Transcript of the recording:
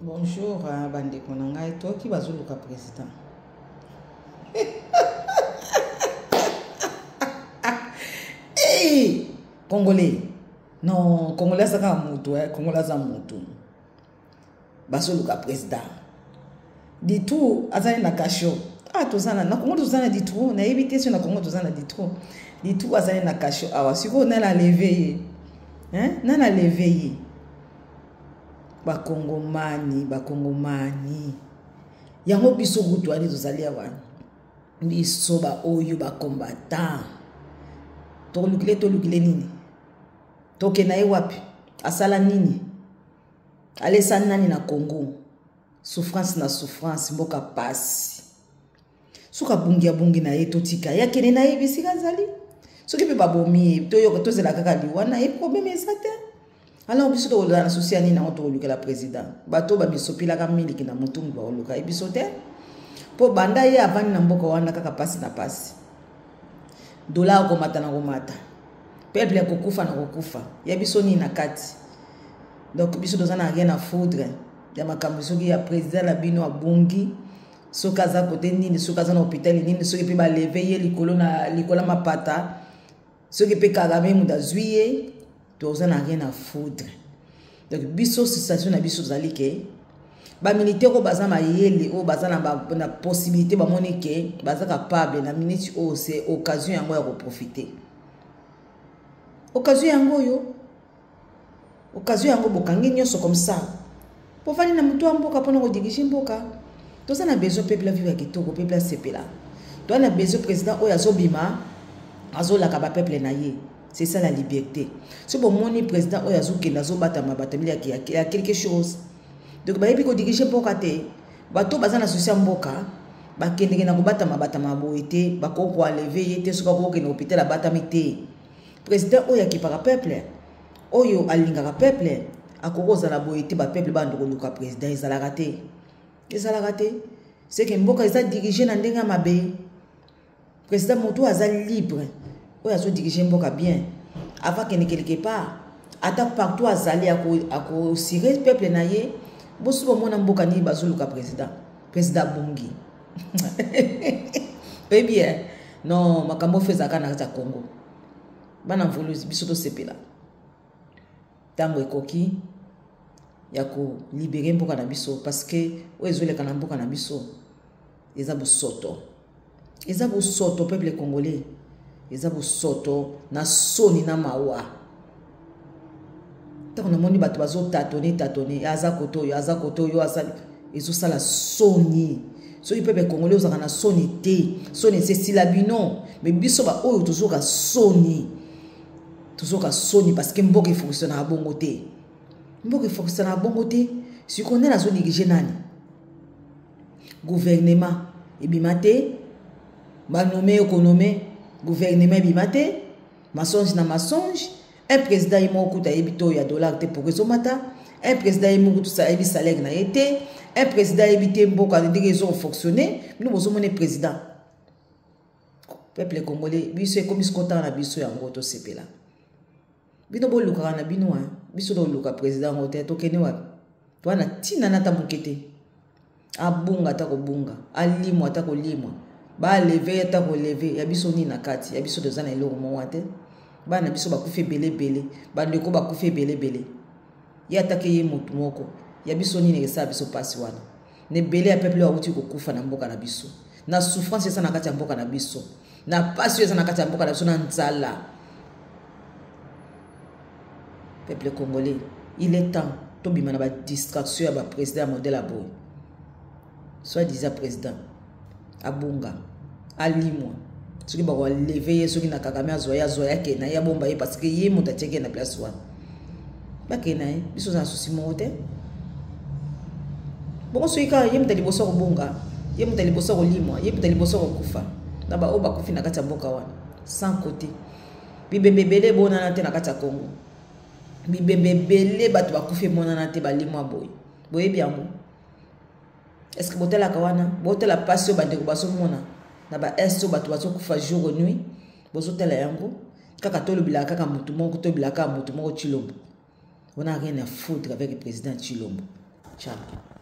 Bonjour euh, bandeko na ngai toki bazoluka président hey, congolais non congolais aza kaka motu eh? congolais aza motu bazoluka président ditu azali na kasho ah toza na na congo toza na ditru nayebi te so na congo toza na ditru ditru azali na kasho awa sikoyo nani aleve ye nani aleve ye Bakongomani, bakongomani. Yango biso kutu wani tozali awa. Biso ba oyo ba combattant. Tolukile tolukile nini? Tokenda ye wapi? Asala nini? Alesa nani na Congo? Souffrance na souffrance, mboka pasi. Soki abungi abungi na ye totika ye akende na ye bisika azali. Soki mpe babomi ye toyoka tozela kaka liwa na ye problème eza te. Alors biso tokozala na susi ya nini yango tokolukela président bato bamisopelaka miliki na motumbu bakoluka ye biso te mpo banda ye avandi na mboka wana kaka mpasi na mpasi dola akomata na komata peuple akokufa na kokufa ya biso nini na kati donc biso toza na rien à foudre ya makambo soki ya président na bino abungi soki aza kote nini soki aza na hôpital nini soki mpe baleve ye likolo na likolo ya mapata soki mpe kagame moto azwi ye toza na rien à foudre donc biso situation na biso tozali ke bamilitaire oyo baza mayele oyo baza na, ba, na possibilité bamoni ke baza capable na minute oyo c'est occasion yango ya koprofite occasion yango oyo occasion yango bokangi nyonso comme ça bofandi na moto ya mboka mpona kodirige mboka toza na besoin peuple avivre ya kitoko peuple asepela toza na besoin président oyo azobima azolaka bapeuple na ye c'est ça la liberté so bomoni président oyo azokende azobatama batamili ya quelque chose donc bayebi kodirige mboka te bato baza na susi ya mboka bakendeke na kobatama batama boye te bakoki koaleve ye te soki akokende hôpital abatami te President oyo akipaka peuple, oyo alingaka peuple, akoki kozala boye te ba peuple bando koluka president ezalaka te. Ezalaka te. C'est que mboka eza dirige na ndenge ya mabe. President moto aza libre, oyo azo dirige mboka bien, avant kende quelque part, ata partout azali ako sire peuple na ye, bosi bomona mboka nini bazoluka president. President abongi. Oyebi eh? Non, makambo oyo ezalaka na kati ya Congo. Bana mvuluzi biso tosepela. Ntango ekoki ya kolibere mboka na biso parce que oyo ezoleka na mboka na biso eza bosoto. Eza bosoto peuple congolais. Eza bosoto na soni na mawa. Ntango namoni bato bazotatone tatone aza kote oyo aza kote oyo aza ezosala soni soki peuple congolais ozalaka na soni te soni esi esila bino me biso baoyo tozoka soni tozoka soni parce que mboka efonctionnaka bongo te mboka efonctionnaka bongo te sikoyo nde nazodirige nani gouvernement ebima te banome okonome gouvernement ebima te mensonge na mensonge un président ye moko kutu ayebi to ya dollar te pourquoi ezomata un président ye moko kutu ayebi salaire na ye te un président ayebi te mboka ndenge ezofonctionne bino bozomona président peuple congolais biso ekomi sikotanga na biso yango tosepela bino bolukaka na bino biso toluka président yango te tokende wapi toa na ntina na ata moke te abunga ata kobunga alimwa ata kolimwa baleve ata koleve ya biso nini na kati ya biso toza na eloko moko te bana biso bakufi ebele ebele bandeko bakufi ebele ebele ye atake ye motu moko ya biso nini esala biso mpasi wana na ebele ya peuple oyo awuti kokufa na mboka na biso na souffrance eza na kati ya mboka na biso na mpasi oyo eza na kati ya mboka na biso na nzala peuple congolais il est temps tobima na badistraction ya baprésident ya modèle ya boye soit disant président abunga alimwa soki bakoleve ye soki na kagame azwa ye azwa ye akende na ye abomba ye parce que ye moto atiaki ye na place wana bakende na ye biso oza na susi moko te bongo soki kaka ye moto ya liboso akobunga ye moto ya liboso akolimwa ye moto ya liboso akokufa na baoyo bakufi na kati ya mboka wana sans côté bibembe ebele ebonana te na kati ya congo bibembe ebele bato bakufi emonana te balimwa boye boyebi yango estce botalaka wana botala mpasi oyo bandeko bazomona na baest oyo bato bazokufa jour nuit bozotala yango kaka tolobelaka kaka motu moko tolobelaka kaka motu moko tshilombo on a rien à foutre avec le président tshilombo. Ciao.